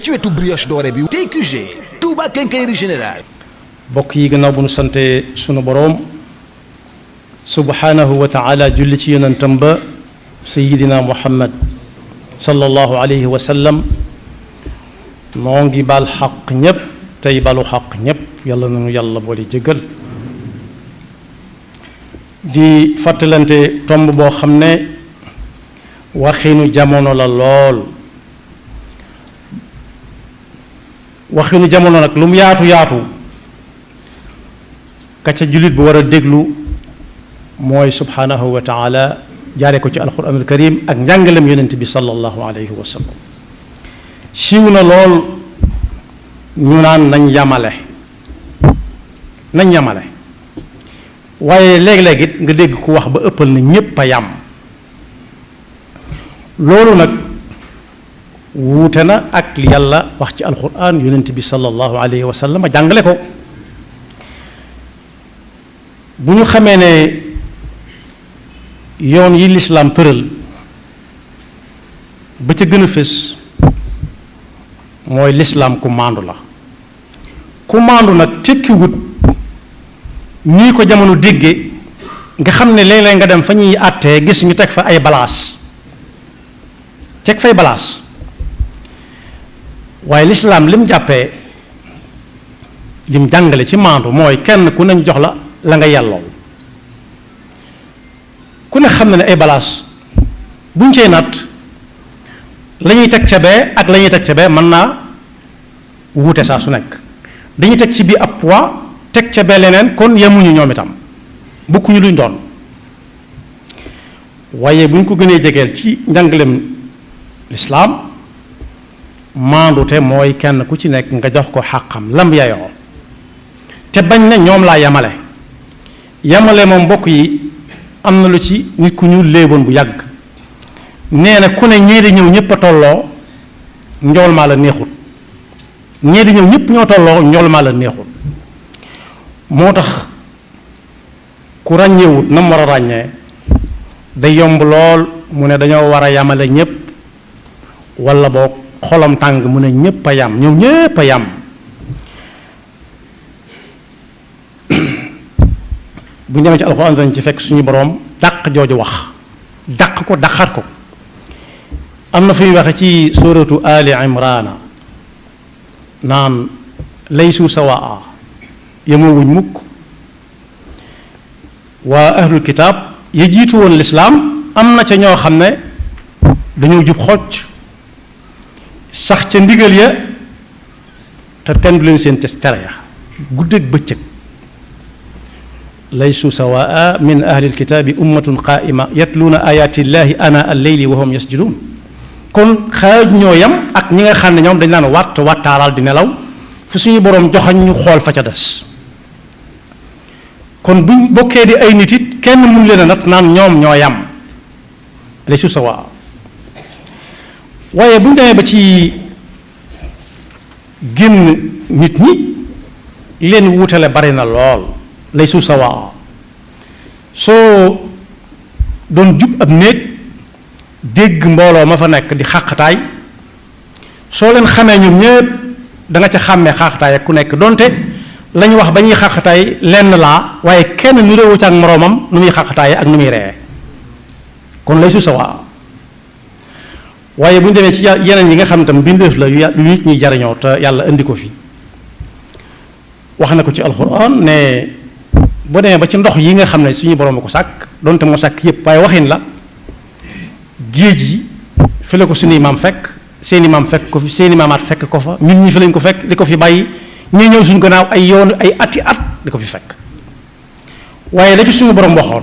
ci wetu brioche dorée bi TQG Touba Quincaillerie Générale. bokk yi gannaaw bu nu sante sunu boroom subhanahu wa taala julli ci yonentam ba sayidina muhammad sallallahu alayhi wa sallam noo ngi baal xaq ñépp tey balu xaq ñépp yàlla nanu yàlla boole jëggal di fàttalante tomb boo xam ne waxinu jamono la lool waxinu jamono nag lu mu yaatu yaatu ka ca jullit bu war a déglu mooy subhanahu wa taala jaare ko ci alquranul karim ak njàngalem yonent bi sallallahu alayhi wa sallam siiw na lool ñu naan nañ yamale waaye léeg-léeg it nga dégg ku wax ba ëppal na ñépp a yam loolu nag wuute na ak li yàlla wax ci alquran yonent bi sallallahu alayhi wa sallam jàngale ko bu ñu xamee ne yoon yi lislaam tëral ba ca gën a fés mooy lislaam ku maandu la ku maandu nag tekkiwut ñii ko jamono dégge nga xam ne léeg-léeg nga dem fa ñuy àttee gis ñu teg fa ay balaas teg fay balaas waaye lislaam lim jàppee lim jàngale ci maandu mooy kenn ku nañ jox la nga yelloo ku ne xam na ne ay balaas buñ cee natt la ñuy teg ca bee ak la ñuy teg ca bee mën naa wuute saa su nekk dañuy teg ci bii ab poids teg ca bee leneen kon yemuñu ñoom itam bokkuñu luñ doon waaye bu ñu ko gënee jegeel ci njàngalem lislaam maandute mooy kenn ku ci nekk nga jox ko xàqam lam yayoo te bañ ne ñoom laa yamale moom mbokk yi am na lu ci nit ku ñu léeboon bu yàgg nee na ku ne ñee di ñëw ñëpp a tolloo njool maa la neexut ñee di ñëw ñëpp ñoo tolloo njool maa la neexut moo tax ku ràññeewut na mu war a ràññee day yomb lool mu ne dañoo war a yamale ñépp walla boo xolam tàng mu ne ñépp a yam ñoom ñépp a yam bu ñu demee ci alxuraan dañ ci fekk suñu boroom dàq jooju wax dàq ko dàqaat ko am na fu ñuy waxe ci suratu ali imrana naan laysu sawaa yemoowuñ mukk waa ahlul kitaab ya jiitu woon lislaam am na ca ñoo xam ne dañoo jub xocc sax ca ndigal ya te kenn du leen seen tere ya guddeeg bëccëg laysu sawaa min ahli alkitaabi ummatun qaa'ima yatluuna ayaati llahi ana alleyli wa hum yasjudun kon xaaj ñoo yam ak ñi nga xam ne ñoom dañ naan wattaaral di nelaw fu suñu boroom joxañ ñu xool fa ca des kon buñ bokkee di ay nit it kenn mun leen a nat naan ñoom ñoo yam laysu sawaa waaye bu ñu demee ba ci génn nit ñi leen wuutale bari na lool laysu sawaa soo doon jub ab néeg dégg mbooloo ma fa nekk di xàqtaay soo leen xamee ñoom ñépp da nga ca xàmmee xàqtaay ak ku nekk donte lañu wax ba ñuy xàqtaay lenn laa waaye kenn nu réewu ca ak moroomam nu muy xàqtaay ak nu muy ree kon laysu sawaa waaye bu ñu demee ci yeneen yi nga xam tam bindeef la yu nit ñi jariñoo te yàlla indi ko fi wax na ko ci alxuraan ne boo demee ba ci ndox yi nga xam ne suñu borom a ko sàkk donte moo sàkk yépp waaye waxin la géej yi fi la ko suñuy maam fekk seeni maam fekk ko fi seeni maamaat fekk ko fa ñun ñi fi lañ ko fekk di ko fi bàyyi ñuy ñëw suñ gannaaw ay yoonu ay ati at di ko fi fekk waaye la ci suñu borom waxoon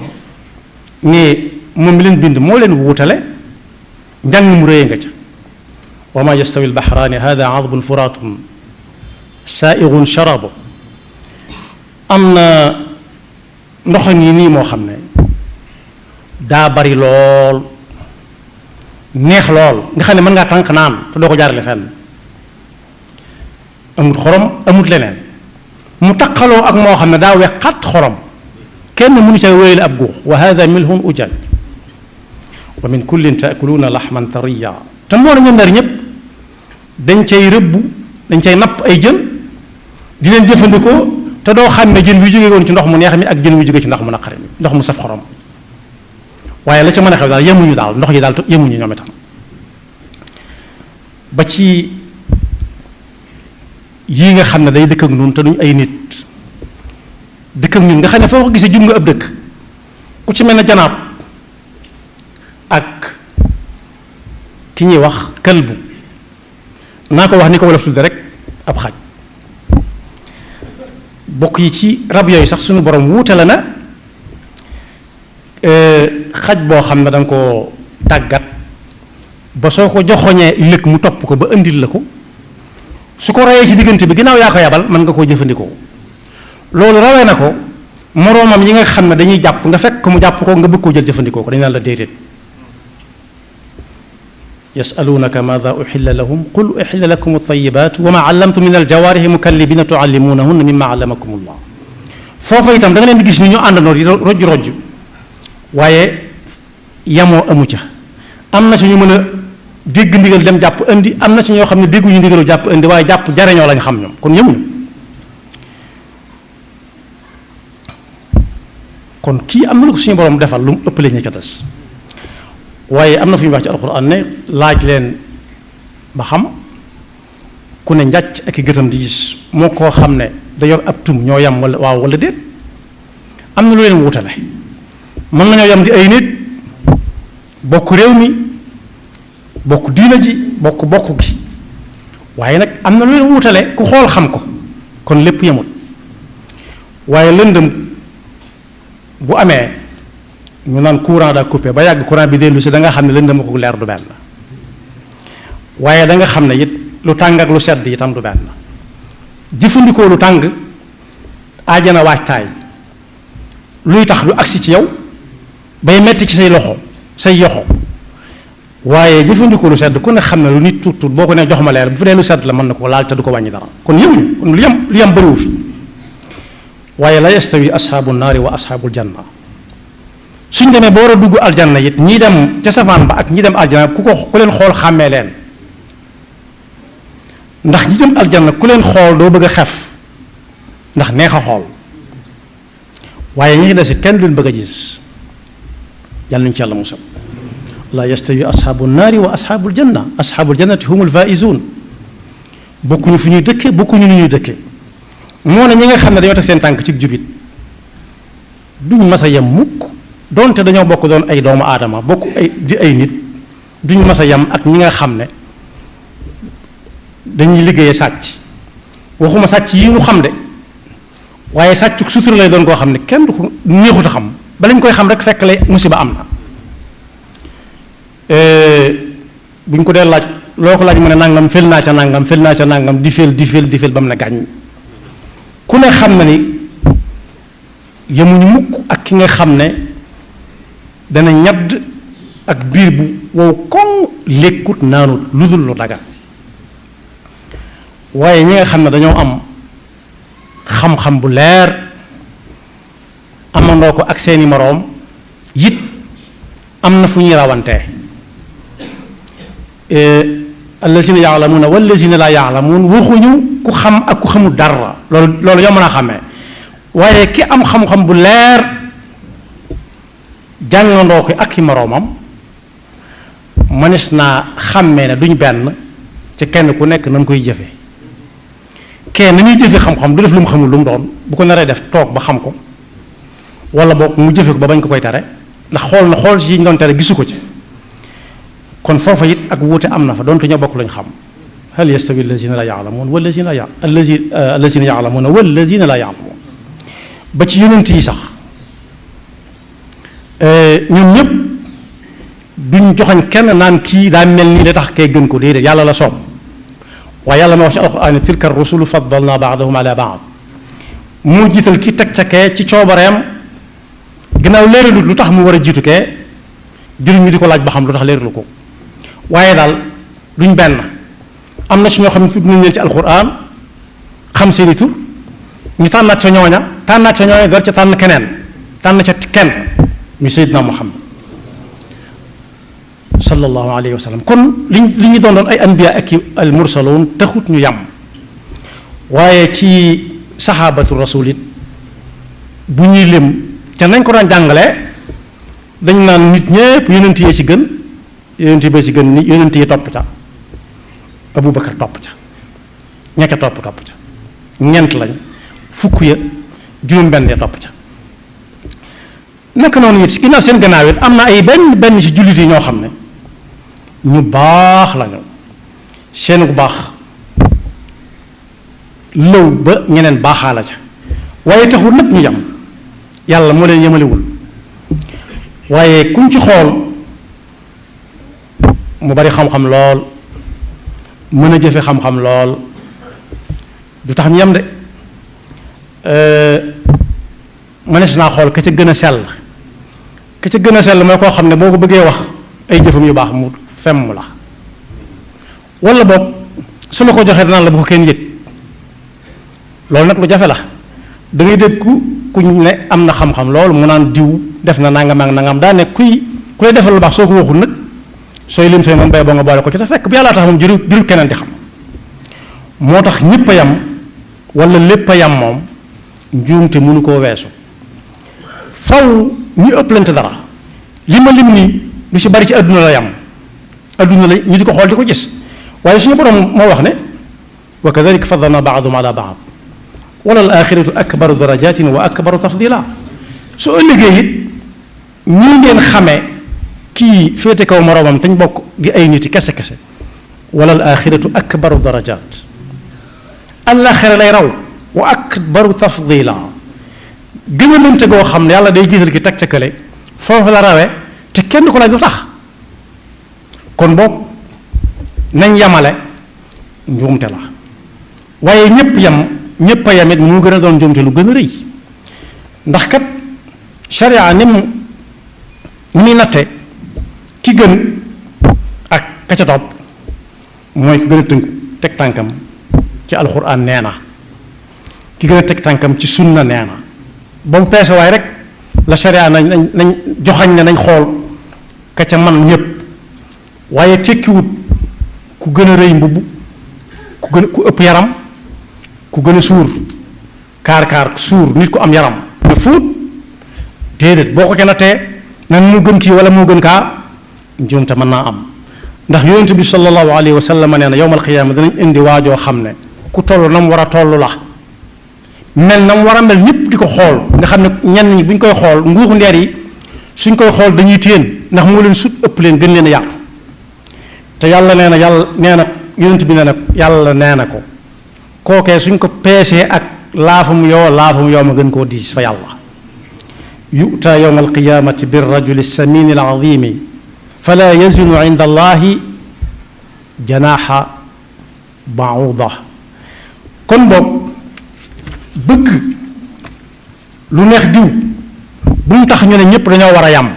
ne moom mi leen bind moo leen wuutale njàng mu réy nga ca wa ma yastawi albaxraani hada adbun furaatun saaigun sharabu am na ndoxam yi nii moo xam ne daa bari lool neex lool nga xam ne mën ngaa tànk naan te doo ko jaarale fenn amut xorom amut leneen mu taqaloo ak moo xam ne daa wex xat xorom kenn mënu ca wéyale ab guux wa hada milhun ujaj wa min kullin taakuluuna laxman tariya te moo ne ñoom ñaar ñëpp dañ cay rëbbu dañ cay napp ay jën di leen jëfandikoo te doo xam ne jën wi jóge woon ci ndox mu neex mi ak jën wi jóge ci ndox mu naqari mi ndox mu saf xorom waaye la ca mën a xew daal yemuñu daal ndox yi daal yemuñu ñoom itam ba ci yii nga xam ne day dëkk ak ñun te duñ ay nit dëkk ak ñun nga xam ne foo ko gisee jum nga ab dëkk ku ci mel ne janaab ak ki ñuy wax këlbu naa ko wax ni ko wolof tudde rek ab xaj bokk yi ci rab yooyu sax suñu borom wuute la na xaj boo xam ne da nga ko tàggat ba soo ko joxoñee lëkk mu topp ko ba indil la ko su ko rayee ci diggante bi ginnaaw yaa ko yabal mën nga koo jëfandikoo loolu rawee na ko moroomam yi nga xam ne dañuy jàpp nga fekk ko mu jàpp ko nga bëgg koo jël jëfandikoo ko dañu naan la déedéet yasalunaka maada uxilla lahum qul uxilla lakum altayibat wa ma allamtum min aljawaarihi mukallibina tuallimunahunna mimma allamakum allah foofa itam da nga leen di gis ni ñu àndandoo di rojj waaye yamoo amu ca am na si ñu mën a dégg ndigal dem jàpp indi am na si ñoo xam ne dégguñu ndigalu jàpp indi waaye jàpp jariñoo lañ xam ñoom kon yemuñu kon kii am na lu ko suñu borom defal lu mu ëppale ñu ca des waaye am na fu ñu wax ci alxuraan ne laaj leen ba xam ku ne njàcc ak i gëtam di gis moo koo xam ne da yor ab tum ñoo yam wala waaw wala déet am na lu leen wutale mën nañoo yam di ay nit bokk réew mi bokk diina ji bokk gi waaye nag am na lu leen wutale ku xool xam ko kon lépp yemul waaye lëndëm bu amee ñu naan courant daa coupé ba yàgg courant bi dellu si da nga xam ne lëndëm ko leer du benn waaye da nga xam ne it lu tàng ak lu sedd itam du benn jëfandikoo lu tàng aajana waajtaay luy tax lu agsi ci yow bay metti ci say yoxo waaye jëfandikoo lu sedd ku ne xam ne lu nit tuut boo ko ne jox ma leer bu fi dee lu sedd la mën na ko laal te du ko wàññi dara kon yemuñu kon lu yem bëriwu fi waaye la yastawi ashaabu naari wa ashaabul janna suñ demee ba war a dugg aljanna it ñi dem ca safaan ba ak ñi dem aljanna ku leen xool xàmmee leen ndax ñi dem aljanna ku leen xool doo bëgg a xef ndax neex a xool waaye ñi ci des it kenn du leen bëgg a gis yàlla nañu ci yàlla musal la yastawi ashaabu naari wa ashaabul janna ashaabul jannati humul faaizuun bokkuñu fu ñuy dëkke bokkuñu ni ñuy dëkke moo ne ñi nga xam ne dañoo teg seen tànk ci jubit duñ mas a yem mukk donte dañoo bokk doon ay doomu aadama bokk ay nit duñ mas a yem ak ñi nga xam ne dañuy liggéeyee sàcc waxuma sàcc yi ñu xam de waaye sàccu sutura lay doon koo xam ne kenn du ko neexut a xam ba lañ koy xam rek fekk lay musiba am na buñ ko dee laaj loo ko laaj mu ne nangam fel naa ca nangam di fel ba mu ne gàññ ku ne xam na ni yemuñu mukk ak ki nga xam ne dana ñadd ak biir bu wow koŋ lekkut naanut lu dul lu daga waaye ñi nga xam ne dañoo am xam-xam bu leer amandoo ko ak seeni moroom it am na fu ñuy rawantee allazina yaalamuuna wallazina laa yaalamuun waxuñu ku xam ak ku xamul dara loolu yoo mën a xamee waaye ki am xam-xam bu leer jàngandoo ko ak i moroomam mënees naa xàmmee ne duñ benn ci kenn ku nekk na mu koy jëfe kenn na muy jëfe xam-xam du def lu mu xamul lu mu doon bu ko naree def toog ba xam ko wala boog mu jëfe ko ba bañ ko koy tere ndax xool si yi ñu doon tere gisu ko ci kon foofa it ak wuute am na fa doonte ñoo bokk lañ xam hal yastawi allazina la yaalamuun wallazina yaalamuuna wallazina la yaalamuun ba ci yonent yi sax ñoom ñëpp duñ joxañ kenn naan kii daa mel nii la tax kay gën ko déedéet yàlla la soob waaye yàlla ma wax ci alxuraan tilka rusulu faddalna baadahum ala baad moo jiital ki teg ca kee ci coobareem ginnaaw léeralut lu tax mu war a jiitu kee jëriñ ñu di ko laaj ba xam lu tax léeralu ko waaye daal duñ benn am na si ñoo xam ne tudd nañ leen ci alxuraan xam seeni tur ñu tànnaat ca ñooña door ca tànn keneen tànn ca kenn muy Seydina Muhammad sallallahu alayhi wa sallam. kon li ñu doon ay anbiya ak al mursaloon taxut ñu yam waaye ci saxaabatu rasul it bu ñuy lim ca nañ ko daan jàngalee dañ naan nit ñépp yonent yi ci gën yonent yi ba ci gën ni yonent yi topp ca Abubakar topp ca ñekk topp ca ñeent lañ fukk ya juróom-benn ya topp ca naka noonu it ginnaaw seen gannaaw it am na ay benn ci jullit yi ñoo xam ne ñu baax lañu seen bu baax lëw ba ñeneen baaxaala ca waaye taxul nag ñu yam yàlla moo leen yemalewul waaye kuñ ci xool mu bari xam-xam lool mën a jëfe xam-xam lool du tax ñu yam de mënees naa xool ka ca gën a sell ka ca gën a sell mooy koo xam ne boo ko bëggee wax ay jëfam yu baax mu femm la wala boog su la ko joxee danaan la bu ko kenn yëg loolu nag lu jafe la da ngay dégg kuñ ne am na xam-xam loolu mu naan diw def na nangam ak nangam daa ne ku lay defal lu baax soo ko waxul nag sooy lim say moom bay boo nga boole ko ci te fekk bu yàlla tax moom juru keneen di xam moo tax ñëpp a yam wala lépp a yam moom njuumte mënu koo weesu faw ñu ëpplante dara li ma lim nii lu ci bari ci adduna la yam adduna la ñu di ko xool di ko gis waaye suñu borom moo wax ne wa kadalika faddalna baadum ala baad wala al axiratu akbaru darajatin wa akbaru tafdila su ëllëgee it ñii ngeen xamee kii féete kaw moroomam te ñu bokk di ay nit kese kese wala al axiratu akbaru darajat àllaaxira lay raw wa akbaru tafdila gën a lënte goo xam ne yàlla day jiital ki teg ca kële foofu la rawe te kenn ko laaj lu tax kon boog nañ yamale njuumte la waaye ñépp a yamit mu gën a doon njuumte lu gën a rëy ndax kat sharia ni muy natte ki gën ak ka ca topp mooy ki gën a teg tànkam ci alxuraan nee na ki gën a teg tànkam ci sunna nee na ba mu peese waaye rek la sharia nañ joxañ ne nañ xool ka ca man ñépp waaye tekkiwut ku gën a rëy mbubb ku ëpp yaram ku gën a suur kaar suur nit ku am yaram ne fuut déedéet boo ko kenn tee nan moo gën kii wala moo gën kaa njuumte mën naa am ndax yonent bi sallallahu alayhi wa sallam nee na yowmal qiyaama danañ indi waajoo xam ne ku toll na mu war a toll la mel na mu war a mel ñëpp di ko xool nga xam ne ñenn ñi bu ñu koy xool nguuxu ndeer yi suñ koy xool dañuy téen ndax moo leen sut ëpp leen gën leen a yaatu te yàlla nee na yonent bi nee na yàlla nee na ko kookee suñ ko peesee ak laafam yoo ma gën koo diis fa yàlla yu'ta yawma alqiyamati bir rajuli samini al azimi fala yazinu inda allahi janaaxa ba'uda kon boog bëgg lu neex diw bu mu tax ñu ne ñëpp dañoo war a yam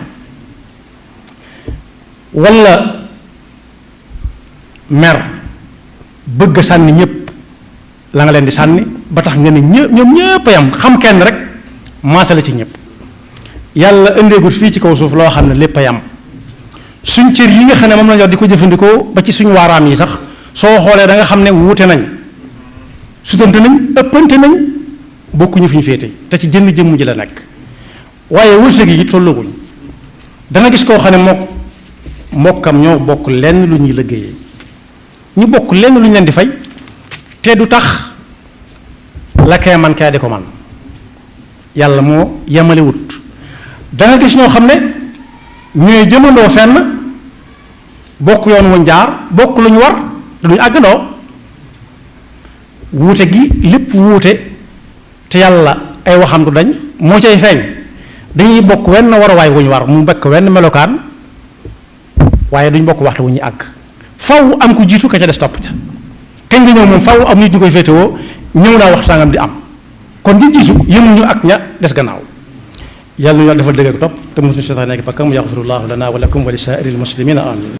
wala mer bëgg a sànni ñëpp la nga leen di sànni ba tax nga ne ñoom ñëpp a yam xam kenn rek maasale ci ñëpp yàlla indeegut fii ci kaw suuf loo xam ne lépp a yam suñ cër yi nga xam ne moom la ñu di ko jëfandikoo ba ci suñu waaraam yi sax soo xoolee da nga xam ne wuute nañ sutante nañ ëppante nañ bokkuñu fi ñu féete te ci jënd jëmm ji la nekk waaye wërsëg yi tollooguñ danga gis koo xam ne mbokkam ñoo bokk lenn lu ñuy liggéeyee ñu bokk lenn lu ñu leen di fay te du tax la kee man kee di ko man yàlla moo yemalewut danga gis ñoo xam ne ñooy jëmandoo fenn bokk yoon wuñ jaar bokk lu ñu war te duñu àggandoo wuute gi lépp wuute te yàlla ay waxam du dañ moo cay feeñ dañuy bokk wenn waruwaay wu ñu war mu bekk wenn melokaan waaye duñ bokk waxtu wu ñuy àgg faw am ku jiitu ka ca des topp ca kañ nga ñëw moom faw am nit ñu koy féetewoo ñëw naa wax sangam di am kon di jiitu yemuñu ak ña des gannaaw yàlla na ñu defal dëgg ak topp te mosuñu seetaan nekk pakkam yaxfirullahu lana wa lakum wa li saa'iril muslimina amin